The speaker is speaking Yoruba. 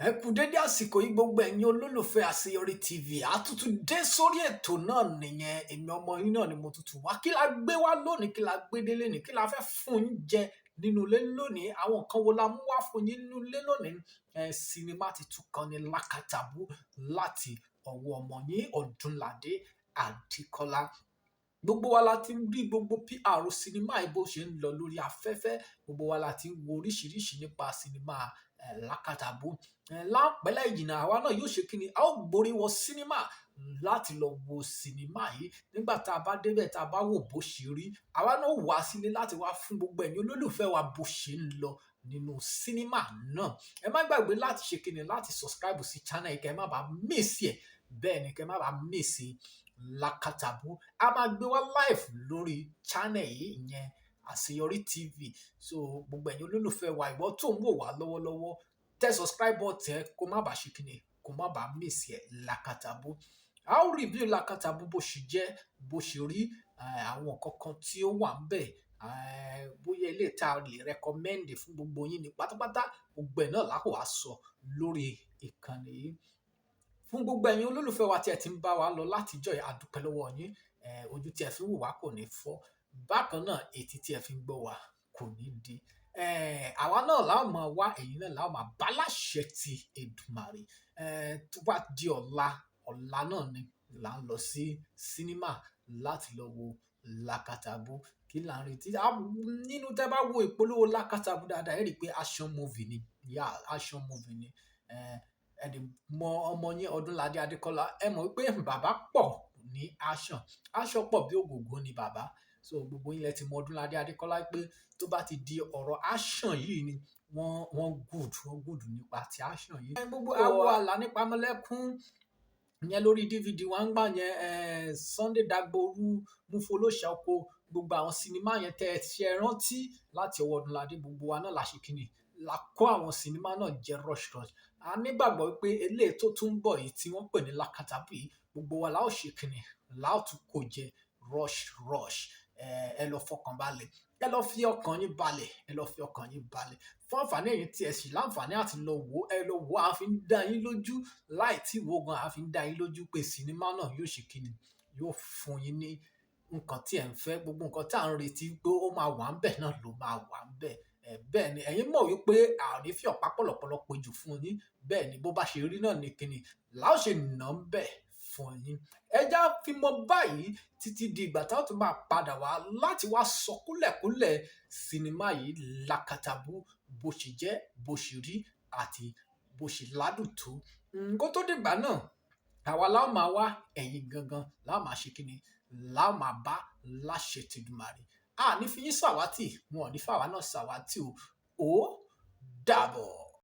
Ẹ kú dédé àsìkò yìí, gbogbo ẹ̀yin olólùfẹ́ Àṣeyọrí TV. Àtútù dé sórí ètò náà nìyẹn. Èmi ọmọ yín náà ni mo tutù wá. Kí la gbé wá lónìí? Kí la gbé délé ní? Kí la fẹ́ fún yín jẹ nínú ilé lónìí? Àwọn nǹkan wo la mú wá fún yín nínú ilé lónìí? Ẹ sinimá titun kan ní, Lákàtàbú, láti ọwọ́ ọmọ yín Ọdúnládé Adékọ́lá. Gbogbo wa la ti ń rí gbogbo PR sinimá yìí bó ṣe ń lọ lórí afẹ́fẹ́. Gbogbo wa la ti ń wo oríṣiríṣi nípa sinimá Lákàtàbú. Láìpẹ́ láì jìnnà, àwa náà yóò ṣe kíni? A ó gborí wọ sinimá láti lọ wo sinimá yìí. Nígbà tá a bá débẹ̀, tá a bá wò bó ṣe rí, àwa náà wá sílé láti wá fún gbogbo ẹ̀yin olólùfẹ́ wa bó ṣe ń lọ nínú sinimá náà. Ẹ má gbàgbé láti ṣe kíni? Láti subscribe sí channel yìí, kẹ́ ẹ má bàa miss ẹ̀. Bẹ́ẹ̀ ni, kẹ́ ẹ má bàa miss Lákàtàbú. A máa gbé wá live lórí channel yìí, ìyẹn Àṣeyọrí TV. So gbogbo ẹ̀yin olólùfẹ́ wa, ìwọ tó ń wò wá lọ́wọ́lọ́wọ́, tẹ subscribe button ẹ, kó má bàa ṣe kíni? Kó má bàa miss ẹ̀. Lákàtàbú, a ó review Lákàtàbú, bó ṣe jẹ́, bó ṣe rí, àwọn nǹkan kan tí ó wà ń bẹ̀, bóyá ilé tá a lè recommend fún gbogbo yín ní pátápátá, gbogbo ẹ̀ náà lákò wá sọ lórí ìkànnì yìí. Fún gbogbo ẹ̀yin olólùfẹ́ wa tí ẹ ti ń bá wa lọ látijọ́ yìí, a dúpẹ́ lọ́wọ́ yín. Ojú tí ẹ fi ń wò wá kò ní fọ́. Bákan náà, etí tí ẹ fi ń gbọ́ wá kò ní di. Àwa náà la ó máa wá, ẹ̀yin náà la ó máa bá láṣẹ ti Èdùmàrè. Tó bá di ọ̀la, ọ̀la náà ni là ń lọ sí sinimá láti lọ wo Lákàtàbú. Kí là ń retí nínú? Tẹ́ bá wo ìpolówó Lákàtàbú dáadáa, ẹ rí i pé action movie ni. Yeah, action movie ni. Ẹ dẹ̀ mọ ọmọ yín Ọdúnládé Adékọ́lá, ẹ mọ̀ wípé bàbá pọ̀ ní action. Action pọ̀ bí ògògó ni bàbá. So gbogbo yín lẹ ti mọ Ọdúnládé Adékọ́lá pé tó bá ti di ọ̀rọ̀ action yìí ni, wọ́n good, wọ́n good nípa ti action yìí. Gbogbo àwo àlà nípa mọ́lẹ́kún yẹn lórí DVD wa ń gbà yẹn, Sunday Dagboru, Mufolóṣà Oko, gbogbo àwọn sinimá yẹn tẹ́ ẹ ṣe rántí láti ọwọ́ Ọdúnládé, gbogbo wa náà la ṣe kíni? La kó àwọn sinimá náà jẹ rush rush. A nígbàgbọ́ wípé eléyìí tó tún ń bọ̀ yìí tí wọ́n pè ní Lákàtàbú yìí, gbogbo wa la ó ṣe kíni? La ó tún kó jẹ rush rush. Ẹ lọ fọkàn balẹ̀, ẹ lọ fi ọkàn yín balẹ̀, ẹ lọ fi ọkàn yín balẹ̀. Fún àǹfààní ẹ̀yin tí ẹ sì láǹfààní àti lọ wò, ẹ lọ wò. A fi ń dá yín lójú, láì tí wo gan, a fi ń dá yín lójú pé sinimá náà yóò ṣe kíni? Yóò fún yín ní nǹkan tí ẹ̀ ń fẹ́. Gbogbo nǹkan tí à ń retí pé ó máa wà ń bẹ̀ náà ló máa wà ń bẹ̀. Bẹ́ẹ̀ ni, ẹ̀yin mọ̀ wípé àní fi ọ̀pá pọ̀lọ̀pọ̀lọ̀ pejù fún yín. Bẹ́ẹ̀ ni, bó bá ṣe rí náà ní kíni làá ṣe nà ń bẹ̀ fún yín. Ẹ já fi mọ báyìí títí di ìgbà táwọn tún máa padà wá láti wá sọ kúlẹ̀kúlẹ̀ sinimá yìí, Lákàtàbú, bó ṣe jẹ́, bó ṣe rí àti bó ṣe ládùn tó. Kó tó dìgbà náà, àwa la ó máa wá, ẹ̀yin gangan la ó máa ṣe kíni? La ó máa bá láṣẹ tìdùmàrè. A ní fi yín ṣàwátì, wọn ò ní fàwa náà ṣàwátì o. Ó dàbọ̀.